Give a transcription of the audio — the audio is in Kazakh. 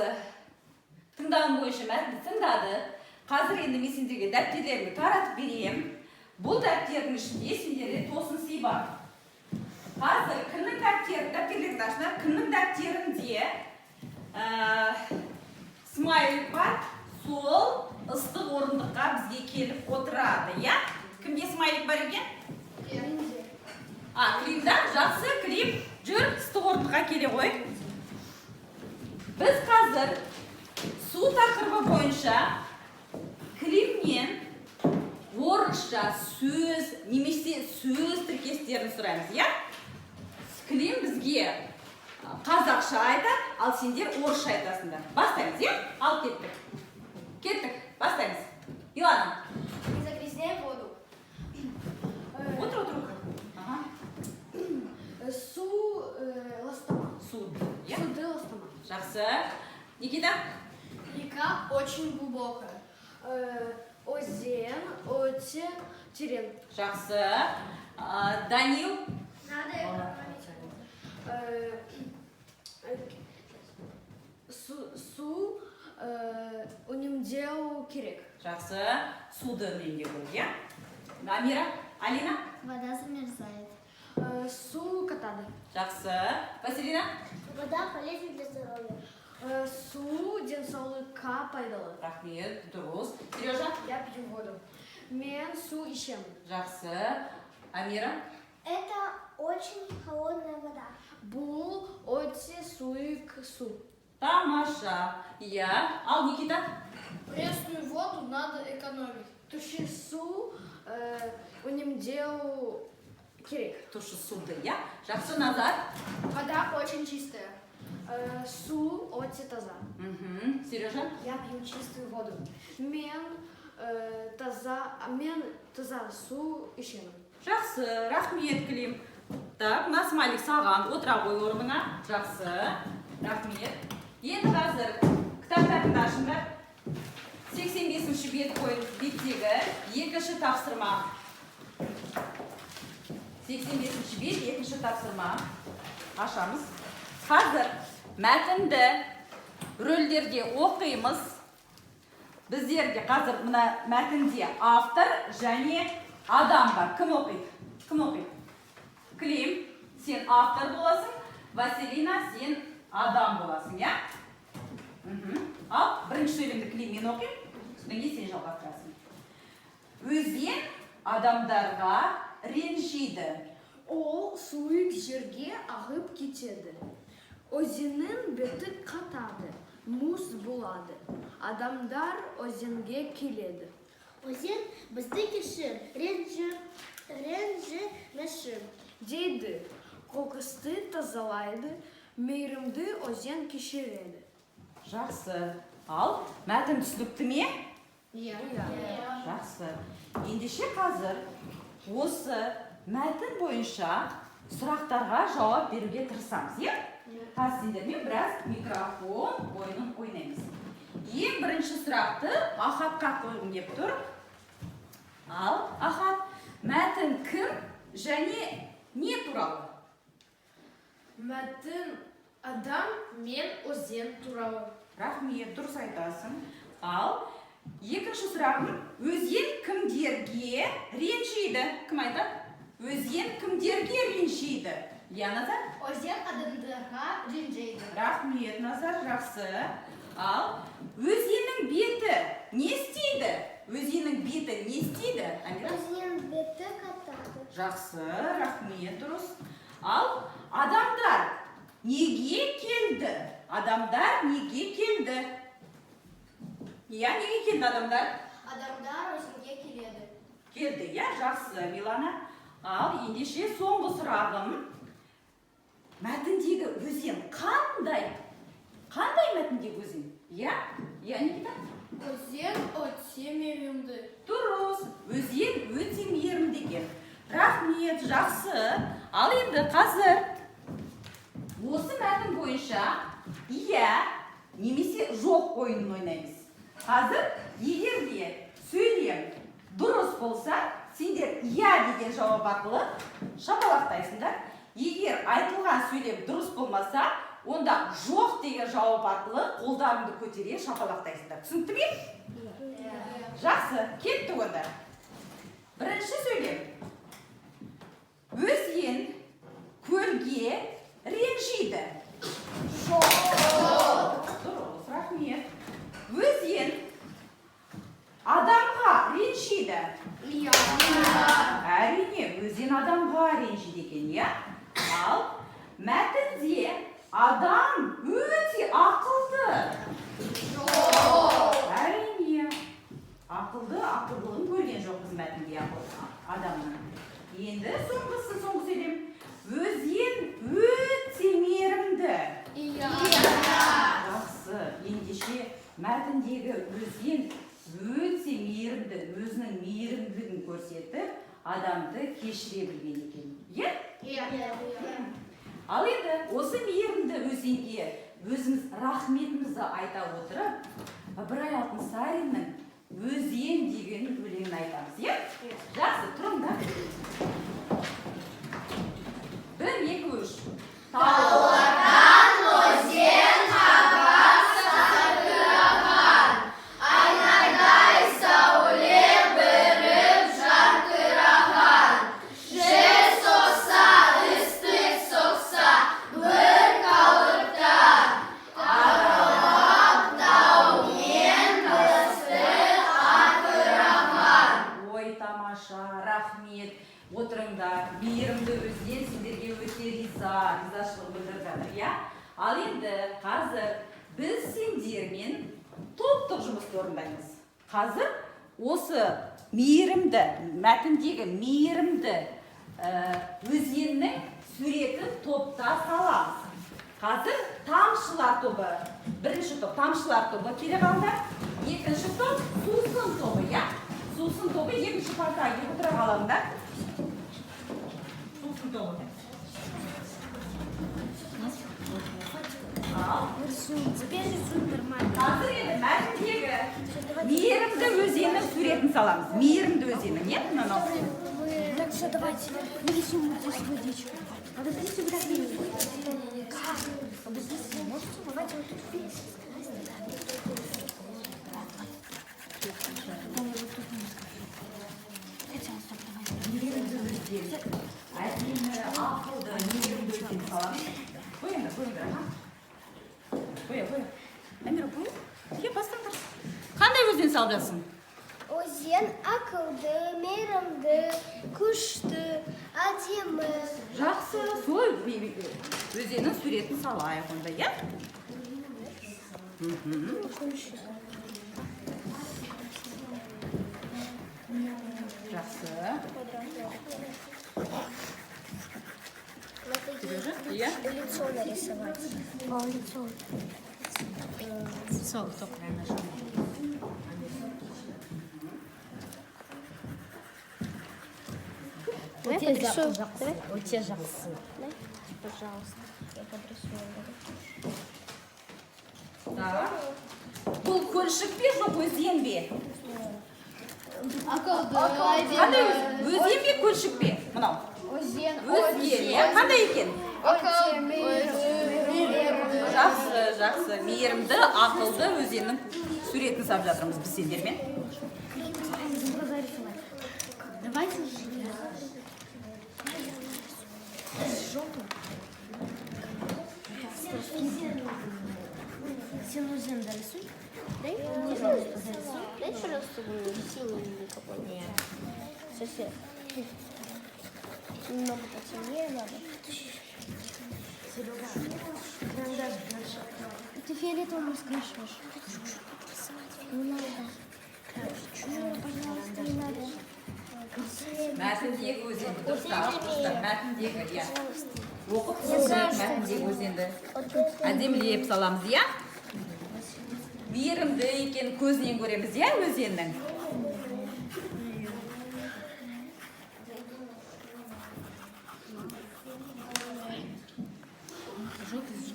Жақсы, тыңдауым бойынша мәтінді тыңдады. Қазір енді мен сендерге дәптерлеріңді таратып беремін. Бұл дәптердің ішінде сендерде тосын сый бар. Қазір кімнің дәптер, дәптерлеріңді ашыңдар. Кімнің дәптерінде смайлик бар, сол ыстық орындыққа бізге келіп отырады, иә? Кімде смайлик бар екен? А, Климда. Жақсы, Клим, жүр, ыстық орындыққа келе ғой. Біз қазір су тақырыбы бойынша Климнен орысша сөз немесе сөз тіркестерін сұраймыз, иә? Клим бізге қазақша айтады, ал сендер орысша айтасыңдар. Бастаймыз, иә? Ал кеттік, кеттік, бастаймыз. Илана. Не загрязняй воду. Отыр, отыр, отыр, ага. Су ластама. Суды, иә. Суды ластама. Жақсы. Никита. Река очень глубокая. Өзен өте терең. Жақсы. Данил. Надо экономить воду. Су үнемдеу керек. Жақсы, суды үнемдеу керек, иә. Амира, Алина. Вода замерзает. Су қатады. Жақсы. Василина. Вода полезна для здоровья. Су денсаулыққа пайдалы. Рахмет, дұрыс. Сережа. Я пью воду. Мен су ішемін. Жақсы. Амира. Это очень холодная вода. Бұл өте суық су. Тамаша, иә. Ал Никита. Пресную воду надо экономить. Тұщы су үнемдеу керек. Тұщы суды, иә. Жақсы. Назар. Вода очень чистая. Су өте таза. Сережа. Я пью чистую воду. Мен таза су ішемін. Жақсы, рахмет, Клим. Так, мына смайлик саған, отыра ғой орныңа. Жақсы, рахмет. Енді қазір кітаптарыңды ашыңдар. 85-ші бет қой, беттегі екінші тапсырма. 85-ші бет, екінші тапсырма. Ашамыз. Қазір мәтінді рөлдерге оқимыз. Біздерде қазір мына мәтінде автор және адам бар. Кім оқиды? Кім оқиды? Клим, сен автор боласың. Василина, сен адам боласың, иә? Ал бірінші сөйлемді, Клим, мен оқимын, содан кейін сен жалғастырасың. Өзен адамдарға ренжиді. Ол суық жерге ағып кетеді. Өзеннің беті қатады, мұз болады. Адамдар өзенге келеді. Өзен, бізді кешір, ренжімеші. Дейді. Қоқысты тазалайды, мейірімді өзен кешіреді. Жақсы. Ал мәтін түсінікті ме? Иә. Жақсы. Ендеше қазір осы мәтін бойынша сұрақтарға жауап беруге тырысамыз, иә? Қазір сендермен біраз микрофон ойынын ойнаймыз. Ең бірінші сұрақты Ахатқа қойғым келіп тұр. Ал, Ахат, мәтін кім және не туралы? Мәтін адам мен өзен туралы. Рахмет, дұрыс айтасың. Ал екінші сұрағым: өзен кімдерге ренжиді? Кім айтады? Өзен кімдерге ренжиді? Иә, Назар. Өзен адамдарға ренжиді. Рахмет, Назар, жақсы. Ал өзеннің беті не істейді? Өзеннің беті не істейді, Амира? Өзеннің беті қатады. Жақсы, рахмет, дұрыс. Ал адамдар неге келді? Адамдар неге келді? Иә, неге келді адамдар? Адамдар өзенге келеді. Келді, иә, жақсы, Милана. Ал ендеше соңғы сұрағым: мәтіндегі өзен қандай? Қандай мәтіндегі өзен? Иә, Никита. Өзен өте мейірімді. Дұрыс, өзен өте мейірімді екен. Рахмет, жақсы. Ал енді қазір осы мәтін бойынша иә немесе жоқ ойынын ойнаймыз. Қазір егер де сөйлем дұрыс болса, сендер иә деген жауап арқылы шапалақтайсыңдар. Егер айтылған сөйлем дұрыс болмаса Онда жоқ деген жауап арқылы қолдарыңды көтере шапалақтайсыңдар. Түсінікті ме? Жақсы, кеттік онда. Бірінші сөйлем. Өзен көлге ренжиді. Жоқ. Дұрыс, рахмет. Өзен адамға ренжиді. Әрине, өзен адамға ренжиді екен, иә? Ал мәтінде адам өте ақылды. Жоқ. Әрине, ақылды, ақылдылығын көрген жоқпыз мәтінде адамның. Енді соңғысы, соңғы сөйлем. Өзен өте мейірімді. Жақсы, ендеше мәтіндегі өзен өте мейірімді, өзінің мейірімділігін көрсетіп, адамды кешіре білген екен. Иә? Ал енді осы мейірімді өзенге өзіміз рахметімізді айта отырып, Ыбырай Алтынсариннің «Өзен» деген өлеңін айтамыз, иә? Жақсы, тұрыңдар. Бір, екі, үш. Таулардан өзен ағар, сарқыраған, айнадай сәуле беріп жарқыраған. Жел соқса, ыстық соқса, бір қалыпта, аралап тау мен тасты атыраған. Ой, тамаша, рахмет. Отырыңдар. Мейірімді өзен сендерге өте риза, ризашылық білдіріп жатыр, иә? Ал енді қазір біз сендермен топтық жұмысты орындаймыз. Қазір осы мейірімді, мәтіндегі мейірімді өзеннің суретін топта саламыз. Қазір тамшылар тобы, бірінші топ тамшылар тобы келе қалыңдар. Екінші топ сусын тобы, иә? Сусын тобы екінші партаға келіп отыра қалыңдар. Сусын тобы. Ал. Теперь рисуем нормально. Қазір енді мәтіндегі мейірімді өзеннің суретін саламыз. Мейірімді өзеннің, иә? Мынау. Так, все, давайте. Нарисуем вот здесь водичку. А вот здесь вот так. Как? А вот здесь можете? Давайте вот тут. Там вот тут немножко. Хотя, стоп, давайте. Мейірімді өзен. Әдемі, ақылды, мейірімді өзен саламыз. Қойыңдар, қойыңдар, аха. Қоя, қоя. Амира, қой. Кел, бастаңдар. Қандай өзен салып жатсың? Өзен ақылды, мейірімді, күшті, әдемі. Жақсы, сол өзеннің суретін салайық онда, иә? Мхм. Жақсы. Сережа, иә? Лицо нарисовать. О, лицо. Сол, сол. Давай подрисую. Давай. Өте жақсы. Дай, пожалуйста. Я подрисую. Так. Бұл көлшік пе, жоқ өзен бе? Қандай өзен бе, көлшік пе? Мынау. Өзен. Өзен, иә? Қандай екен? Жақсы, жақсы. Мейірімді, ақылды өзеннің суретін салып жатырмыз біз сендермен. Давайте желтым. Сен өзен дорисуй. Дай, пожалуйста, зарисуй. Дай, пожалуйста, мне синий какой-нибудь. Сейчас я немного потемнее надо. Серега, карандаш больше. Ты фиолетовым раскрашиваешь. Не надо. Пожалуйста, не надо. Мәтіндегі өзенді дұрыстап, дұрыстап, мәтіндегі, иә. Оқып түсіндіріп, мәтіндегі өзенді әдемілеп саламыз, иә? Мейірімді екен көзінен көреміз, иә, өзеннің? Желтый с